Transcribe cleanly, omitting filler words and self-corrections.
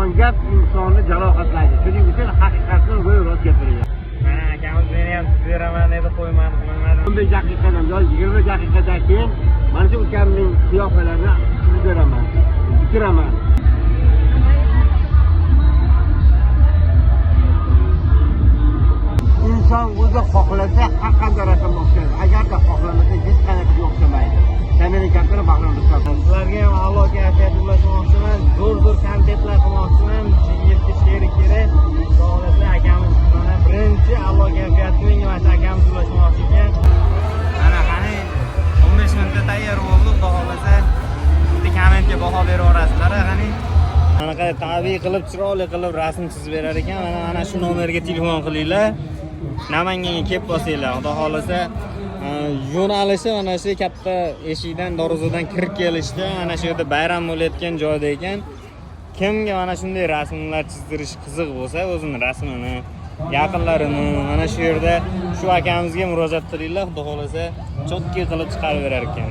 Yolg'on gap insonni jarohatlaydi. Shuning uchun haqiqatni ro'y-rost gapiraman. Mana akamiz meni ham tutib beraman dedi, qo'ymadi, qo'ymadi. 15 daqiqadan yo 20 daqiqadan keyin mana shu ukamning qiyofalarini chizib beraman. Bitiraman. Inson o'zi xohlasa har qanday rasmga o'xshaydi. Agarda xohlamasa hech qanaqa o'xshamaydi. Kamera kaptani Bahrom Rustamov. Sizlarga ham a'lo kayfiyat ulashmoqchiman, zo'r-zo'r kontentlar qilmoqchiman. Yigitga sherik kerak. Xudo xohlasa akamiz mana birinchi a'lo kayfiyatni menga mana shu akamiz ulashmoqchi ekan. Mana qani 15 minutda tayyor bo'ldi, xudo xohlasa. Bitta kommentga baho berib yuborasizlar, qani. Anaqa tabiiy qilib, chiroyli qilib rasm chizib berar ekan. Mana shu nomerga telefon qilinglar. Namanganga kelib qolsanglar, xudo xohlasa yo'nalishi mana shu katta eshikdan, darvozadan kirib kelishda, mana shu yerda bayram bo'layotgan joyda ekan. Kimga mana shunday rasmlar chizdirish qiziq bo'lsa, o'zini rasmini, yaqinlarini mana shu yerda shu akamizga murojaat qilinglar, xudo xohlasa, chotki qilib chiqarib berar ekan.